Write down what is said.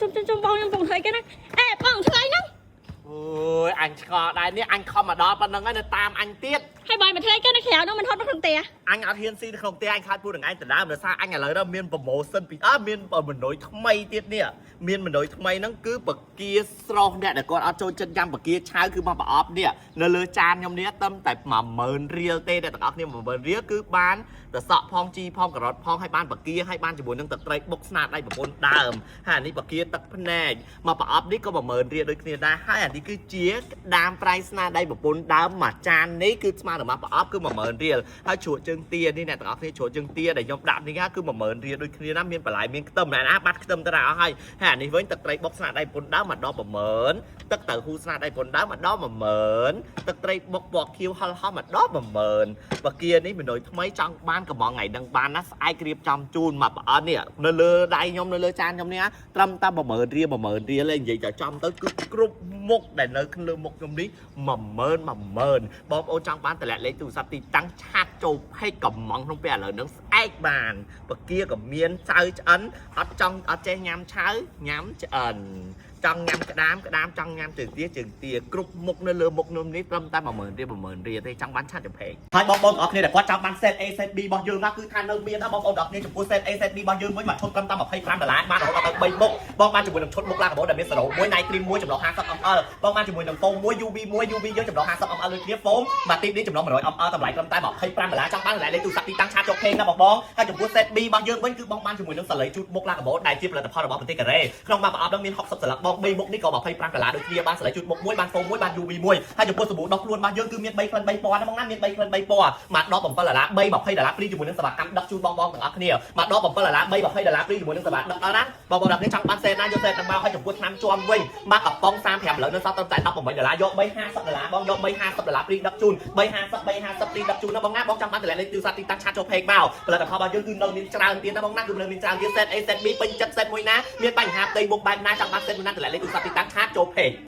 ជុំជុំជុំបងខ្ញុំបងធ្វើអីគេណាអេបងធ្វើអីហ្នឹង អូយអញឆ្ងល់ដែរនេះអញខំមកដល់ប៉ុណ្្នឹងហើយនៅតាមអញទៀត ហើយបងមកធ្វើអីគេនៅក្រៅហ្នឹងមិនហត់មកក្នុងផ្ទះ អញអត់ហ៊ានស៊ីនៅក្នុងផ្ទះអញខាតពូនឹងឯងដដើមដោយសារអញឥឡូវដល់មាន promotion ពីអើមានមនុយថ្មីទៀតនេះមានមនុយថ្មីហ្នឹងគឺបកាស្រស់អ្នកដែលគាត់អត់ចូលចិត្តញ៉ាំបកាឆៅគឺមកប្រអប់នេះនៅលើចានខ្ញុំនេះត្រឹមតែ10000រៀលទេអ្នកទាំងអស់គ្នា10000រៀលគឺបានតសក់ផងជីផងការ៉ុតផងហើយបានបកាហើយបានជាមួយនឹងទឹកត្រីបុកស្នាដៃប្រពន្ធដើមហើយអានេះបកាទឹកភ្នែកមកប្រអប់នេះក៏10000រៀលដូចគ្នាដែរហើយអានេះគឺជាក្តាមប្រៃស្នាដៃប្រពន្ធដើមមួយចាននេះគឺស្មើនឹងមួយប្រអប់គឺ10000រៀលហើយជ្រក់ជើងទានេះអ្នកទាំងអស់គ្នាជ្រក់ជើងទាដែលខ្ញុំដាក់នេះគឺ10000រៀលដូចគ្នាណាមានបន្លែមានខ្ទឹមណាណាបាត់ខ្ទឹមទៅណាអស់ហើយហើយអានេះវិញទឹកត្រីបុកស្នាដៃប្រពន្ធដើមមកដល់10000ទឹកតៅហ៊ូស្នាដៃប្រពន្ធដើមមកដល់10000ទឹកត្រីបុកពណ៌ខៀវហល់ហល់មកដល់10000បកានេះមនុយថ្មីចង់បានកំងថ្ងៃដឹងបានណាស្អែករៀបចំជូនមកប្រអប់នេះនៅលើដៃខ្ញុំនៅលើចានខ្ញុំនេះត្រឹមតែ10000រៀល10000រៀលឯងនិយាយតែចំទៅគឺគ្រប់មុខដែលនៅលើមុខខ្ញុំនេះ10000 10000បងប្អូនចង់បានតម្លាក់លេខទូរស័ព្ទទីតាំង chat ចូល page កំងក្នុងពេលឥឡូវហ្នឹងស្អែកបានបកាក៏មានចៅឆ្អិនអត់ចង់អត់ចេះញ៉ាំឆៅញ៉ាំឆ្អិនចង់ញ៉ាំក្តាមក្តាមចង់ញ៉ាំជើងទាជើងទាគ្រប់មុខនៅលើមុខនំនេះត្រឹមតែ10000រៀល10000រៀលទេចង់បាន chat ចូល page ហើយបងប្អូនទាំងអស់គ្នាដែលគាត់ចង់បាន set A set B របស់យើងណាគឺថានៅមានណាបងប្អូនទាំងអស់គ្នាចំពោះ set A set B របស់យើងវិញមួយឈុតត្រឹមតែ25ដុល្លារបានរហូតដល់ទៅ3មុខបងបានជាមួយនឹងឈុតមុខឡាកាបូនដែលមានសារ៉ូមួយ night cream មួយចំណុះ50 ml បងបានជាមួយនឹង foam មួយ UV មួយ UV យើងចំណុះ50 ml ដូចគ្នា foam មួយទីនេះចំណុះ100 ml តម្លៃត្រឹមតែ25ដុល្លារចង់បានតម្លៃលេខទូរស័ព្ទទីតាំង chat ចូល page ណាបងបងហើយចំពោះ set B របស់យើងវិញគឺបងបានជាមួយនឹងសាលីជូតមុខឡាកាបូនដែលជាផលិតផលរបស់ប្រទេសកូរ៉េក្នុងមួយប្រអប់នោះមាន60សន្លឹកបង3មុខនេះក៏25ដុល្លារដូចគ្នាបានសាលីជូតមុខមួយបាន foam មួយបាន UV មួយហើយចំពោះសាប៊ូដុសខ្លួនរបស់យើងគឺមាន3ក្លិន3ពណ៌ណាបងណាមាន3ក្លិន3ពណ៌មួយដប7ដុល្លារ3 20ដុល្លារ free ជាមួយនឹងសេវាកម្មដឹកជូនបងបងទាំងអស់គ្នាមួយដប7ដុល្លារ3 20ដុល្លារ free ជាមួយនឹងសេវាដឹកដល់ណាបងបងទាំងនេះចង់បាន set ណាយក set ទាំងមកហើយចំពោះថ្នាំជាប់វិញមកកំប៉ុង35ឥឡូវនៅសល់ត្រឹមតែ18ដុល្លារយក3 50ដុល្លារបងយក3 50ដុល្លារ free ដឹកជូន3 50 3 50 free ដឹកជូនណាបងណាបងចង់បានតម្លៃលេខទូរស័ព្ទទីតាំង chat ចូល page មកផលិតផលរបស់យើងគឺនៅមានច្រើនទៀតណាបងណាគឺនៅមានច្រើនទៀត set A set B ពេញចិត្ត set មួយណាមានបញ្ហាផ្ទៃមុខបែបណាចង់បាន set មួយណាតម្លៃលេខទូរស័ព្ទទីតាំង chat ចូល page។